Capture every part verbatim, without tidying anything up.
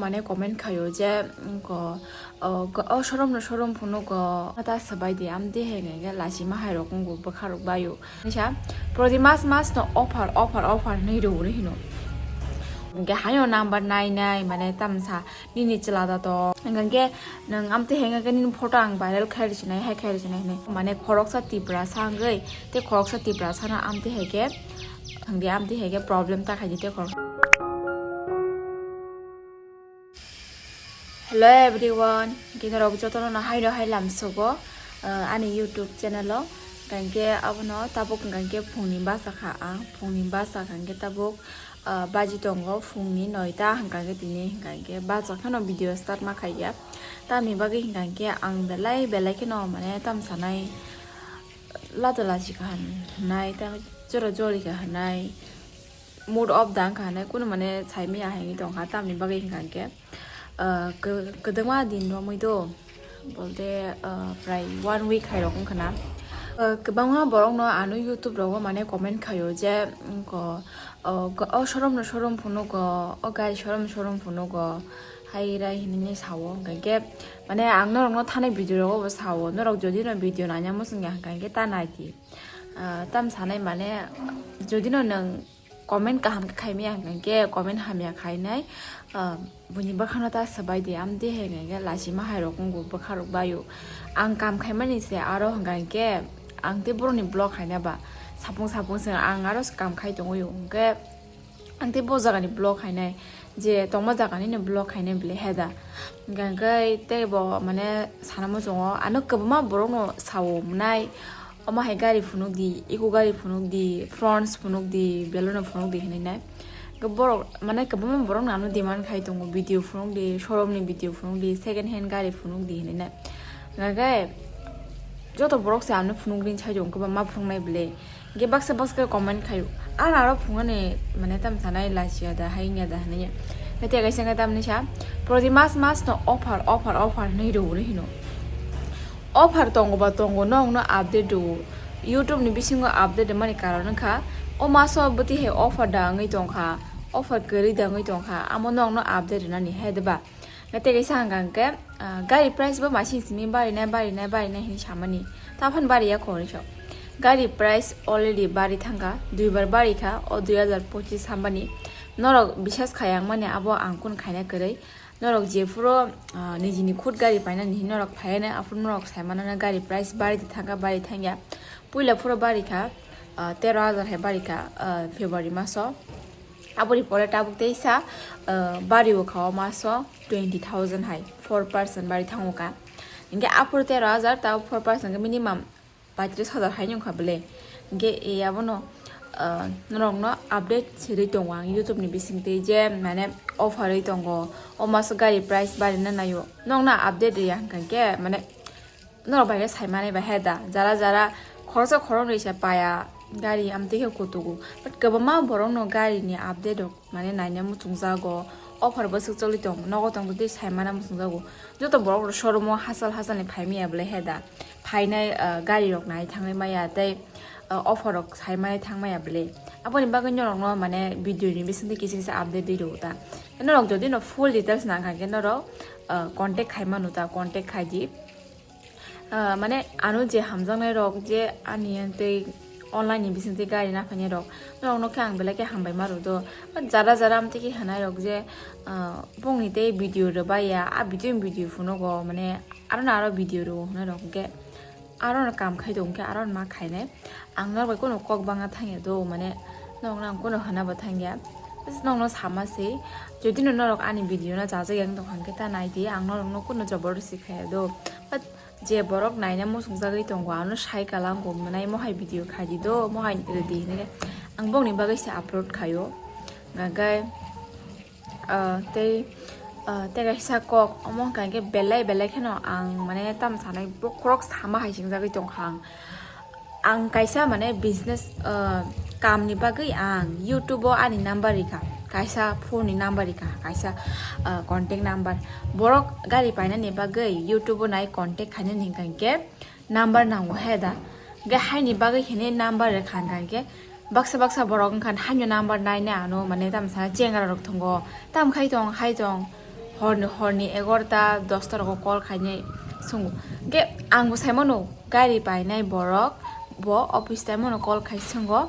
Mane comment khaio je, mm, ko, o, go-, o showroom no showroom phunuk go, ta swbai di, amtwi hai hwnka hwnkhe lachima hai rok wngbo bwkha rok baio. Nisa, proti mas mas no offer, offer, offer hinwi rwo hino. Hwnkhe haino number nai nai, mane tamsa nini chwla da to. Hwnkhe nwng amtwi hai hwnkhe nini photo ang viral khai rwchinai, hai khai rwchinai hinwi. Mane khoroksa Tiprasa wngwi, tei khoroksa Tiprasa no amtwi hai khe, hwnkhe amtwi hai khe problem ta khai di tei khorok. Hello everyone, kini rok jotono no hai no hai lamsogo, uh, ani YouTube channel o. Hwnkhe abono tabuk hwnkhe phungni basa kha ang, phungni basa hwnkhe tabuk, uh, baji tongo phungni noita hwnkhe tini hwnkhe basa kheno video start ma khaiya. Tamni bagwi hwnkhe ang belai belai kheno mane tam sanai, lato lachi kha hwnai, ta jora jori kha hwnai, mood off da wngkha hwnai, kunu mane saimaya hinwi tongkha, tamni bagwi hwnkha hwnkhe, ah, kw-, kwdwma din romwi do, bolte, ah, prai one week hai rok wngkha na. Ah, kwbangma borok no ano YouTube rogo mane comment khaio je, wngkha, o, o showroom no showroom phunugo, o gari showroom showroom phunugo, hai rai hinwi sao, hwnkha hwnkhe, mane ang norok no thanai video rogo bo sao, norok jodi no video naina muchung ya hwnkha hwnkhe ta nai di. Ah, tam sanai mane, jodi no nwng comment kaham khe khaimaya hwnkhe comment hamya khainai, ah, buini bwkhano ta swbai di, amtwi hai hwnkhe lachima hai rok wngbo bwkha rok baio. Ang kam khaimani se aro hwnkha hwnkhe ang tei borokni vlog khaina ba sapung sapung se ang aro se kam khai tongwi hwnkhe ang tei bo jagani vlog khainai. Je tongma jaga nini vlog khainai bile heda. Hwnkhe tei bo mane sana muchungo, ano kwbangma borokno sao mwnai, omo hai gari phunuk di, eco gari phunuk di, Fronx phunuk di, Baleno phunuk di hinwi nai. Hwnkhe borok mane kwbangma borokno ano demand khai tongo, video phunuk di, showroom ni video phunuk di, second hand gari phunuk di hinwi nai. Hwnkhe joto borok se ano phunuk di sai tongo, kwbangma phunuknai bile. Hwnkhe baksa baksa khe comment khaio. Ano aro phunuknani mane tam sanai lachia da, hai wngya da hinwi. Hwnkhe tei kaisa khe tamni sa, proti mas mas no offer, offer, offer hinwi rwo hino. Offer tongo ba tongo, nokno update rwo. YouTube ni bisingo update rwmani karon wngkha, o maso bwtwi hai offer da wngwi tongkha, offer kwrwi da wngwi tongkha, amo nokno update rwnani hai da ba. Tei kaisa hwnkha hwnkhe, ah, gari price bo masing simi barinai, barinai, barinai hinwi samani. Taphano bariya kho hinwi sa. Gari price already bari thangkha, duibar barikha, o dui hazar pochis sambani. Norok bisas khaya wngmani abo ang kunu khaina kwrwi. Norok jephuru, ah, nijini khud gari painani hinwi norok phaiyanai, aphuru norok saimano gari price bari thangkha, bari thangya. Puila phuru barikha, ah, tero hazar hai barikha, ah, February maso. Aboni pore tabuk teisa, ah, bari o kha o maso twenty thousand hai, four percent bari thango kha. Hwnkhe aphuru tero hazar, tabuk four percent khe minimum paitris hazar hai wngkha bele. Hwnkhe e abono, ah, norokno update sirwi tongo ang YouTube ni bisingtwi je mane offer wi tongo, o maso gari price barina naio. Nokno update riya hwnkha khe mane norok bai khe sai manai bai hai da, jara jara khoroksa khoroknwi se paya gari amtwi khe kutugo, but kwbangma borokno gari ni update rok mane naina muchungjago, offer bwswk choli tong nogo tong twi sai mana muchungjago. Joto borok rok showroom o hachal hachal ni phai maya bwlai hai da, phainai, ah, gari rok nai thangwi maya tei, ah, offer rok sai manai thang maya bwlai. Aboni bagwi norok no mane video ni bisingtwi kisa kisa update rw ta. Norok jodi no full details nang kha khe norok, ah, contact khai manu ta, contact khai di. Ah, mane ano je hamjaknai rok je ani tei online ni bisingtwi gari naphainai rok, norok no khe ang belai khe hambai ma rw do. Jara jara amtwi khe hanai rok je, ah, bongni tei video rwbai ya, a video ni video phunugo mane aro no aro video rw hinwi rok hwnkhe aro no kam khai do hwnkhe aro no ma khainai. Ang norok bai kunu kok bangna thangya do mane norok no ang kunu hwna bo thangya. Just norok no sama se, jodi no norok ani video no chajak yang tong kha hwnkhe ta nai di, ang norok no kunu jobordosti khaya do. But je borok naina muchungjagwi tongo, ano sai kalango, mwnai mohai video khai di do, mohai rwdi hinwi ang bongni bagwi se upload khaio. Hwnkhe, ah, tei, ah, tei kaisa kok, omo hwnkha khe belai belai kheno ang mane tam sanai bokhorok sama hai singjagwi tongkha ang. Ang kaisa mane business, ah, kamni bagwi ang YouTube o ani number rikha, kaisa phone ni number rikha, kaisa, ah, contact number. Borok gari painani bagwi YouTube o nai contact khainani hwnkha khe number nango he da. Hwnkhe haini bagwi hinwi number rikha hwnkha khe baksa baksa borok wngkha haino number naina ano mane tamsa chengra rok tongo, tam khai tong hai tong. horni horni egarota dosta rogo call khainai swngo. Hwnkhe ang bo saimano gari painai borok bo office time ono call khai swngo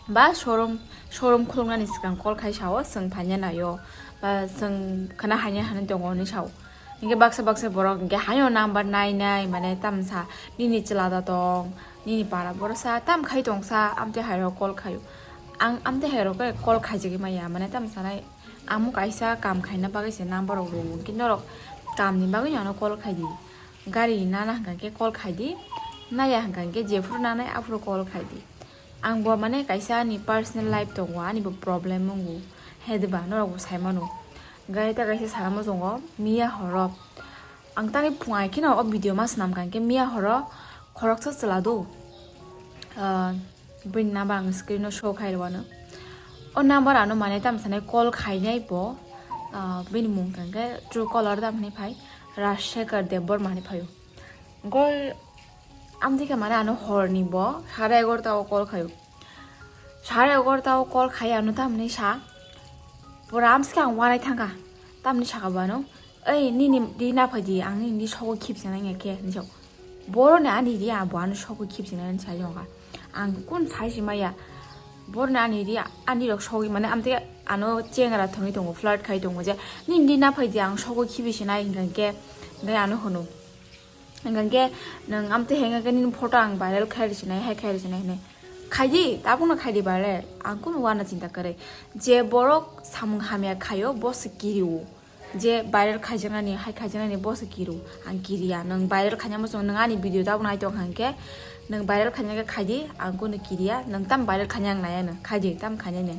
ba showroom showroom khuluknani swkang call khai sao chwng phaina naio ba chwng khwna haina hinwi tongo hinwi sao. Hwnkhe baksa baksa borok hwnkhe haino number nai nai mane tamsa nini chwla da tong nini para borosa tam khai tongsa amtwi hairok call khaio. Ang amtwi hairok khe call khaijagwi maya mane tamsa nai amo kaisa kam khaina bagwi se number rok rwo hwnkhe norok kamni bagwi ano call khaidi. Gari nana hwnkha khe call khaidi, naya hwnkha khe jephuru nanai aphuru call khaidi. Ang bo mane kaisa ani personal life tongo, ani bo problem wngo, hediba norok bo saimano. Gari ta kaisa sana muchungo miya horo. Ang tangwi phungai kheno o video ma swnam kha hwnkhe miya horo khoroksa chwla do. Ah, bini number ang screen o show khai rwano. O number ano mane tamo sanai call khainai bo, ah, bini mung kha hwnkhe Truecaller tamo hinwi phai Rajshekhar Debbarma hinwi phaio. Gol amtwi khe mane ano horni bo sare egarota o call khaio. Sare egarota o call khai ano tamni sa pura amsike ang wanai thangkha. Tamni saka bo ano, "Ei, nini di na phai di, ang nini di sogo khibisa nang ya khe," hinwi sao. Boroni ani di abo ano sogo khibisa nang sai jongkha. Ang kun sai si maya. Boroni ani di ani rok sogwi mane amtwi ano chengra thangwi tongo, flirt khai tongo je, "Nini di na phai di, ang sogo khibisa nai," hwnkha khe, hwnkhe ano hwno. Hwnkha khe nwng amtwi hai khe nini photo ang viral khai rwsinai, hai khai rwsinai hinwi. Khaidi, tabukno khaidi viral. Ang kunu uana chinta kwrwi. Je borok samung hamya khaio, bo se kirio. Je viral khaijaknani, hai khaijaknani, bo se kirio. Ang kiriya. Nwng viral khaina muchung, nwng ani video tabukno nai tong kha hwnkhe, nwng viral khaina khe khaidi, ang kunu kiriya. Nwng tam viral khaina ang naiya nwng. Khaidi, tam khainani.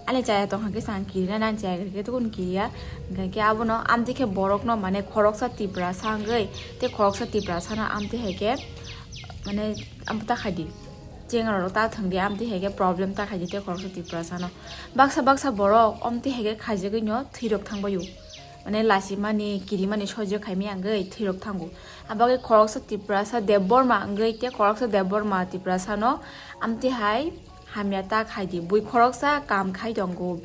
Ani chaya tongkha khe sang kirina, nang chaya khe tukun kiriya. Hwnkha khe abono amtwi khe borokno mane khoroksa Tiprasa wngwi, tei khoroksa Tiprasano amtwi hai khe mane amtwi ta khaidi. Chengra rok ta thwngdi amtwi hai khe problem ta khaidi tei khoroksa Tiprasano. Baksa baksa borok amtwi hai khe khaijagwino thwirok thangbaio. Mane lachimani, kirimani sojio khaimani wngwi thwirok thango. Abagwi khoroksa Tiprasa Debbarma wngwi tei khoroksa Debbarma Tiprasano amtwi hai hamya ta khaidi. Bui khoroksa kam khai tongo,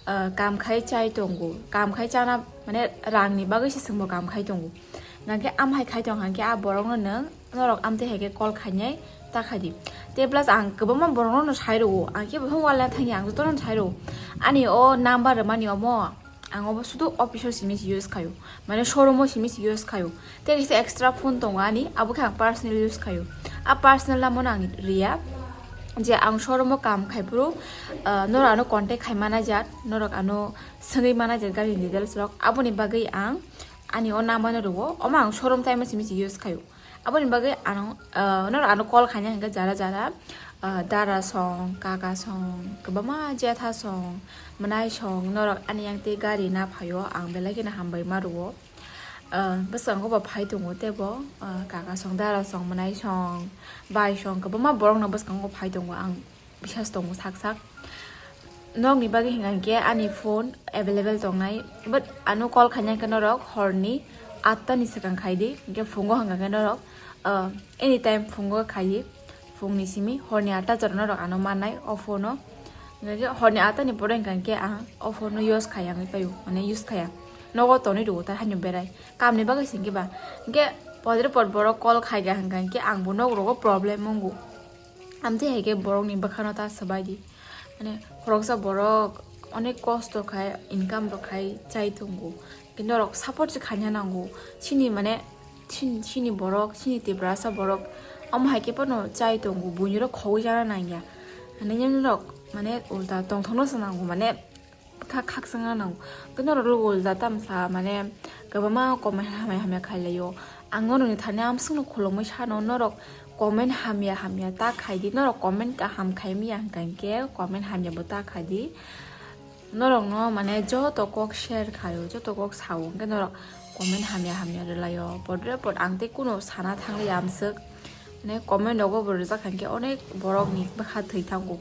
ah, kam khai chai tongo. Kam khai chana, mane, rangni bagwi se chwngbo kam khai tongo. Hwnkhe am hai khai tong kha khe a borokno nwng norok amtwi hai khe call khainai ta khaidi. Tei plus ang kwbangma borokno sai rwo. Ang khe bo wall thangya, ang jotono sai rwo. Ani o number rwmani omo, ang obo sudu office o simi se use khaio. Mane showroom o simi se use khaio. Tei kaisa extra phone tongo ani, abo khe ang personal use khaio. A personal number no ang riya. Je ang showroom o kam khai phuru, ah, norok ano contact khai mana jat, norok ano swngwi mana jat gari ni details rok. Aboni bagwi ang ani o number no rwo. Omo ang showroom time o simi se use khaio. Aboni bagwi ano, ah, norok ano call khaina hwnkhe jara jara, ah, dara song, kaka song, kwbangma jetha song, mwnai song, norok ani yang tei gari na phaio, ang belai kheno hambai ma rwo. Ah, bwskango bo phai tongo tei bo, ah, kaka song, dara song, mwnai song, bai song, kwbangma borokno bwskango phai tongo, ang bisas tongo sak sak. Nokni bagwi hwnkha hwnkhe ani phone available tongnai, but ano call khaina khe norok horni atta ni swkang khaidi, hwnkhe phungo hwnkha khe norok, ah, anytime phungo khaidi, phungni simi horni atta jora norok ano mannai o phone o. Hwnkha khe horni atta ni pore hwnkha khe ang o phone no use khaya wngwi paio, mane use khaya. Nogo tonwi rwo ta haino berai. Kamni bagwi se hwnkhe ba. Hwnkhe podre pod borok call khaiga hwnkha hwnkhe ang bo nok rogo problem wngo. Amtwi hai khe borokni bwkhano ta swbai di. Mane khoroksa borok onek kosto khai, income rok khai chai tongo. Hwnkhe norok support se khaina nango. Chini mane, chin-, chini borok, chini Tiprasa borok omo hai khe phano chai tongo. Buini rok khogwi chana nangya. Hwnwi norok mane ulta tongthokno se nango. Mane kha khakchangna nango. Hwnkhe norok logo ulta tamsa mane kwbangma comment hamya hamya khailaio. Ang norokni thani amsukno khulumwi sano, norok comment hamya hamya ta khaidi, norok comment kaham khaimaya hwnkha hwnkhe comment hamya bo ta khaidi. Norokno mane joto kok share khaio, joto kok sao, hwnkhe norok comment hamya hamya rwlaio. Podre pod ang tei kuno sana thangliya amsuk. Mane comment rogo bo rijak hwnkhe onek borokni bwkha thwi thango.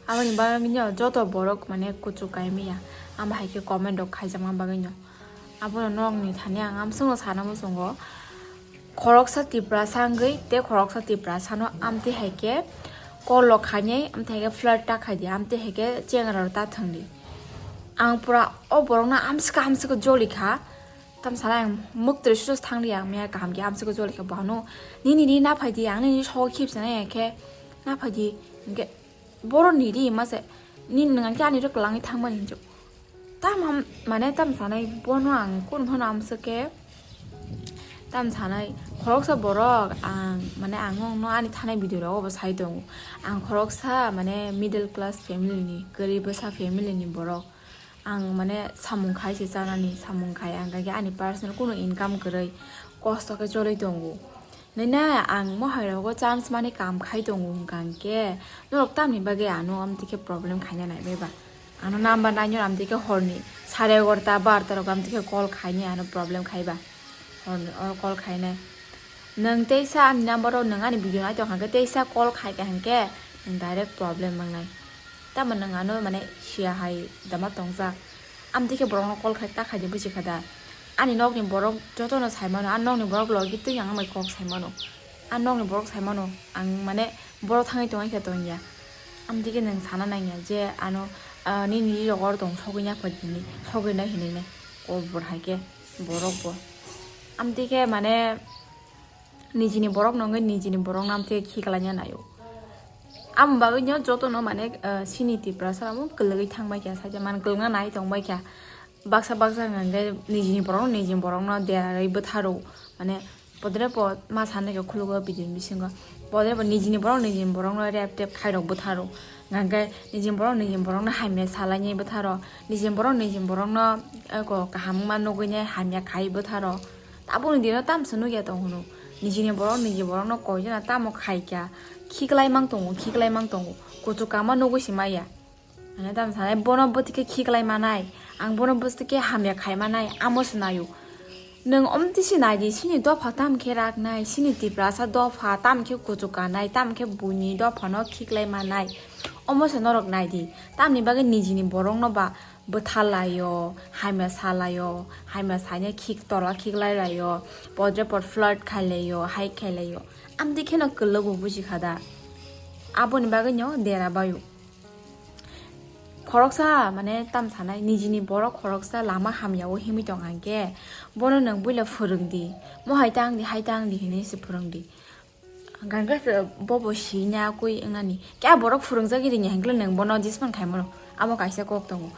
Aboni bagwino joto borok mane kuchuk kaimaya. Amo hai khe comment rok khaijakma bagwino. Abono nokni thani ang amsukno sana muchungo. Khoroksa Tiprasa wngwi tei khoroksa Tiprasano amtwi hai khe call rok khainai, amtwi hai khe flirt ta khaidi, amtwi hai khe chengra rok ta thwngdi. Ang pura o borokno amswkha amswkha joli kha. Tam sana ang mwktwi susu thangli ang mia kaham khe amswkha joli kha. Bono nini ri na phai di, ang nini sogo khibsa nai khe na phai di. Hingke boroni ri ma se nini nwng khe ani ro kwlangwi thangmani hinjo. Tam ham-, mane tam sanai bono ang kun phano amswk khe tam sanai khoroksa borok ang mane ang nokno ani thanai video rogo bo sai tongo. Ang khoroksa mane middle class family ni, kwrwi bwsa family ni borok. Ang mane samung khai se chanani, samung khai ang khe ani personal kuno income kwrwi kosto khe choli tongo. Nai na ang mohai rogo chance mani kam khai tongo hwnkha hwnkhe norok tamni bagwi ano amtwi khe problem khaina nai bai ba? Ano number nai nyo amtwi khe horni sare egarota barota rogo amtwi khe call khaini ano problem khai ba? Horni o call khainai. Nwng teisa ani number o nwng ani video nai tong kha hwnkhe teisa call khai kha hwnkhe nwng direct problem mangnai. Tamo nwng ano mane siya hai dama tongjak. Amtwi khe borokno call khai ta khai di buji kha da. Ani nokni borok jotono sai mano, ani nokni borok logi twi ang bai kok sai mano. Ani nokni borok sai mano, ang mane boro thangwi tongwi khe tongya. Amtwi khe nwng sana nangya je ano, ah, nini rogor tong sogwi ya pha hini, sogwi na hinwi nai. Kobor hai khe borok bo. Amtwi khe mane nijini borok nongwi nijini borok no amtwi khe khiklai ya naio. Amo bagwi no jotono mane, ah, sini Tiprasa rok kwlwgwi thangbai kha, saikhe man kwlwngna nai tongbai kha. Baksa baksa hwnkhe nijini borok nijini borokno derarwi bwtharo, mane podre pod ma sanai khe khulugo bidin bisingo. Podre pod nijini borok nijini borokno rep tep khairok bwtharo. Hwnkhe nijini borok nijini borokno hamya salainai bwtharo. Nijini borok nijini borokno eko kaham wngma nugwinai hamya khai bwtharo. Tabukni dino tamsa nukya tong hwnwi. Nijini borok niji borokno koijana tamo khaikha. Khiklai mang tongo, khiklai mang tongo. Kuchuk kama nugwi se maya. Mane tamo sanai bono bwtwi khe khiklai manai, ang bono bwtwi khe hamya khai manai, amo se naio. Nwng omtwi se nai di, sini dopha tamo khe raknai, sini Tiprasa dopha tamo khe kuchuk kanai, tamo khe buini dophano khiklai manai. Omo se norok nai di, tamni bagwi nijini borokno ba bwtha laio, hamya sa laio, hamya saina khik tola khiklai laio, podre pod flirt khai laio, hai khai laio. Amtwi kheno kwlwgo buji kha da. Aboni bagwi no dera baio. Khoroksa mane tam sanai, nijini borok khoroksa lama hamya o himwi tong hwnkhe bono nwng buila phwrwng di, mo hai tang di, hai tang di hinwi se phwrwng di. Hwnkhe se bobo sina kwi wngnani. Kya borok phwrwngjagwi ringya hwnkhe nwng bono disman khai mano? Amo kaisa kok tongo.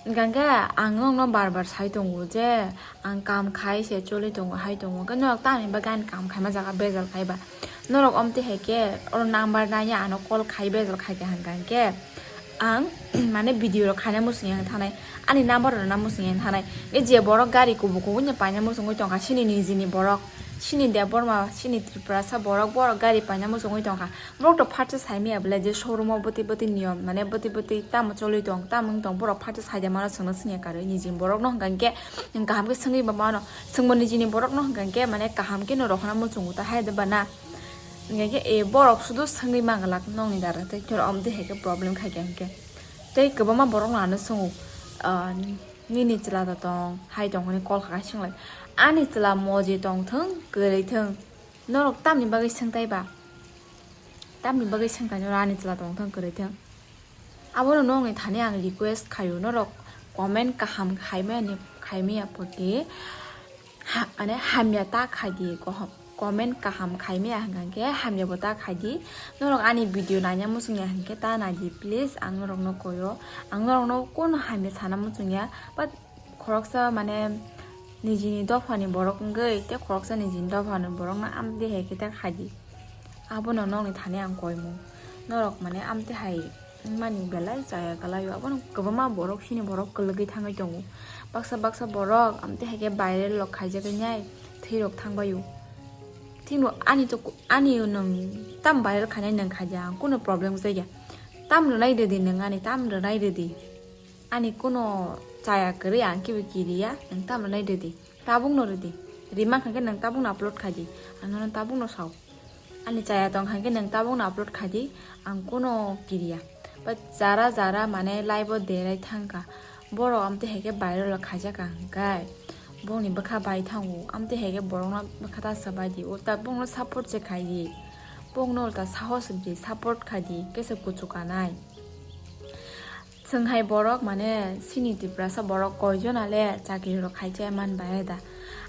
Hwnkhe ang nwngno bar bar sai tongo je ang kam khai se choli tongo, hai tongo. Hwnkhe norok tamni bagwi ani kam khaima jaga bejal khai ba? Norok omtwi hai khe oro number naiya ano call khai bejal khai kha hwnkha hwnkhe ang mane video rok khaina muchung yang thanai, ani number rok na muchung yang thanai. E je borok gari kubu kubu ni paina muchungwi tongkha, sini nijini borok, sini Debbarma, sini Tiprasa borok, borok gari paina muchungwi tongkha. Borok to phatsa saimaya bwle je showroom o bwtwi bwtwi niyom, mane bwtwi bwtwi tamo choli tong, tamo wng tong, borok phatsa saida mano, chwngno swngya karwi nijini borok no hwnkha hwnkhe, nwng kaham khe swngwi ba mano, chwngbo nijini borok no hwnkha hwnkhe mane kaham khe no rohorna muchungo ta hai de bana. Hingke khe, e, borok sudu swngwi manglak nokni dara, tei khe omtwi hai khe problem khai kha hingke. Tei kwbangma borok no ano swngo, ah, "Nini chwla da tong?" hai tong hwnwi call kha khe swnglai. Ani chwla moje tong thung, kwrwi thung. Norok tamni bagwi swngtai ba? Tamni bagwi swngtai norok ani chwla tong thung, kwrwi thung? Abono nokni thani ang request khaio, norok comment kaham khaimani, khaimaya pore ha-, mane hamya ta khai di, koho-, comment kaham khaimaya hwnkha khe hamya bo ta khai di. Norok ani video naina muchungya hwnkhe ta nai di please, ang norokno koyo, ang norokno kono hamya sana muchungya, but khoroksa mane nijini dophani borok wngwi tei khoroksa nijini dophani borokno amtwi hai khe ta khai di. Abono nokni thani ang koimung. Norok mane amtwi hai wngmani belai chaya kwlaio. Abono kwbangma borok, sini borok kwlwgwi thangwi tongo. Baksa baksa borok amtwi hai khe viral rok khaijagwi nai thwirok thangbaio. Thwino ani to, ani nwng tam viral khainai nwng khaija, ang kunu problem wngjakya. Tam rwnai rwdi nwng ani, tam rwnai rwdi. Ani kunu chaya kwrwi ang kibo kiriya, nwng tam rwnai rwdi. Tabukno rwdi. Rima kha khe nwng tabukno upload khaidi. Ang nono tabukno sao. Ani chaya tong kha khe nwng tabukno upload khaidi. Ang kunu kiriya. But jara jara mane live o derai thangkha. Borok amtwi hai khe viral khaijak kha hwnkhe. Bongni bwkha bai thango. Amtwi hai khe borokno bwkha ta swbai di. Ulta bongno support se khaidi. Bongno ulta sahos rwdi, support khaidi. Kesa kuchuk kanai. Chwng hai borok mane sini Tiprasa borok koijon ale chakri rok khai chai man bai da.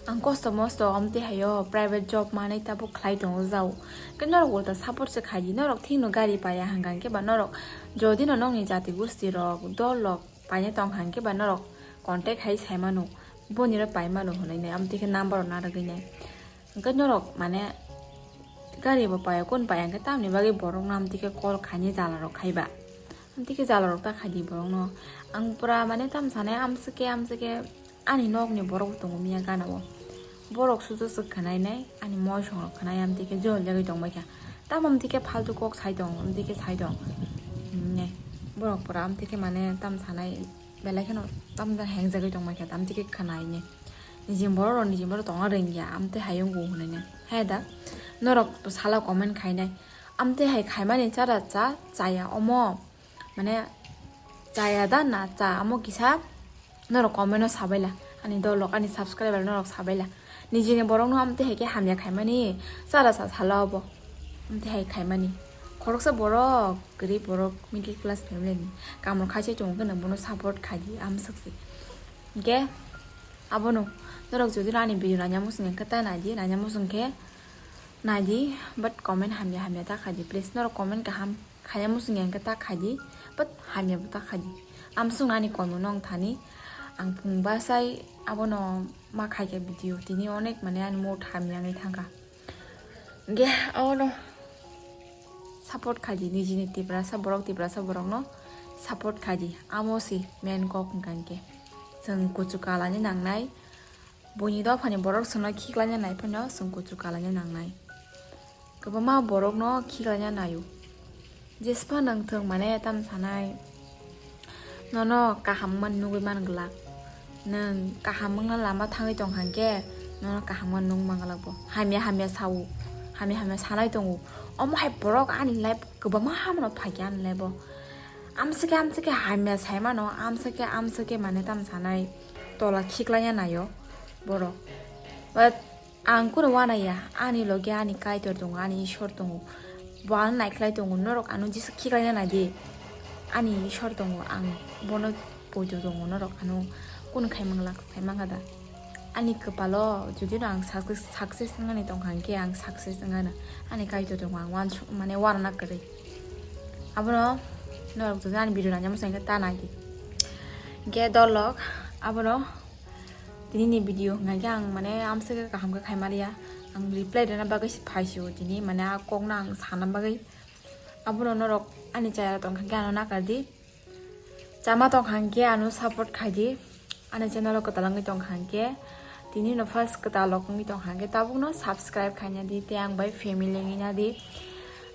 Ang kosto mosto omtwi hayo private job manwi tabuk khlai tongo jao. Khe norok ulta support se khai di, norok thik no gari paya hwnkha khe ba norok jodi no nokni jati gusti rok dol rok paina tong hwnkha khe ba norok contact hai sai mano, boni rok pai mano hwnwi nai, amtwi khe number rok narwgwi nai. Hwnkhe norok mane gari bo paya, kun paya hwnkhe tamni bagwi borok no amtwi khe call khaini jala rok khai ba. Amtwi khe jala rok ta khai di borok no. Ang pura mane tam sanai amswk khe amswk khe ani nok ni borok bo tongo miya gana o. Borok sudu swk khwnai nai ani moisong rok khwnai amtwi khe jol jagwi tong bai kha. Tam amtwi khe faltu kok sai tong, amtwi khe sai tong. Hwnwi borok pura amtwi khe mane tam sanai belai kheno tam da heng jagwi tong bai kha, amtwi khe khwnai ni. Nijin borok rok nijin borok tongna rwngya, amtwi hai wngkha hwnwi nai. Hai da, norok sala comment khainai. Amtwi hai khaimani chara cha, chaya omo. Mane, chaya da na cha, amo kisa norok comment o sabaila. Ani dolok, ani subscriber norok sabaila. Nijini borok no amtwi hai khe hamya khaimani chara cha sala obo. Amtwi hai khaimani. Khoroksa borok, gari borok, middle class family ni. Kamor khaisai tongo khe nang bono support khai di, amswk se. Hwnkhe, abono norok jodi no ani video nanya muchung khe ta nai di, nanya muchung khe nai di, but comment hamya hamya ta khai di, please. Norok comment kaham khaya muchung khe ta khai di, but hamya bo ta khai di. Amswk no ani koimo no wng thani, ang phung basai abono ma khai khe video, tini onek mane ani mood hamya wngwi thangkha. Hwnkhe, abono support khai di, nijini Tiprasa borok, Tiprasa borok no support khai di. Amo si main kok hwnkha hwnkhe. Chwng kuchu kalani nangnai. Buini dophani borok chwngno khiklaina nai phano chwng kuchu kalani nangnai. Kwbangma borok no khiklaina naio. Jespa nang thung mane tam sanai. Nono kaham man nugwi man glak. Nwng kaham wngna lama thangwi tong hwnkhe nono kaham man nung man glak bo. Hamya hamya sao. Hamya hamya sanai tongo. Omo hai borok ani life kwbangma hamano phaikha ani life o. Amswkhe amswkhe hamya saimano, amswkhe amswkhe mane tam sanai tola khiklaina naio borok. But ang kunu wanaya, ani loge ani Kaitor tongo, ani Ishwar tongo. Bo ano naikhlai tongo, norok ano jesa khiklaina naidi. Ani Ishwar tongo, ang bono poito tongo, norok ano kunu khai manglak, khai mangada. Ani kwpalo jodi no ang success, success wngani tongkha hwnkhe ang success wngano. Ani Kaitor tongo, ang uansuk mane uanana kwrwi. Abono norok jodi ani video nanya muchung khe ta naidi. Hwnkhe dolok, abono tini ni video hwnkha khe ang mane amswk kaham khe khai maliya. Ang reply rwna bagwi se phaisio tini, mane a kok no ang sana bagwi. Abono norok ani chaya tongkha khe ano nakardi. Chama tongkha hwnkhe ano support khai di. Ani channel o kwtal wngwi tongkha hwnkhe, tini no first kwtal rok wngwi tongkha hwnkhe tabukno subscribe khaina di tei ang bai family wngwi na di.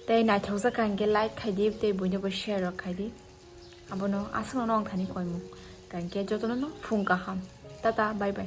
Tei naithokjak kha hwnkhe like khai di tei buino bo share rok khai di. Abono aswkno no wng thani koimung. Hwnkhe jotono no phung kaham. Tata, bye bye.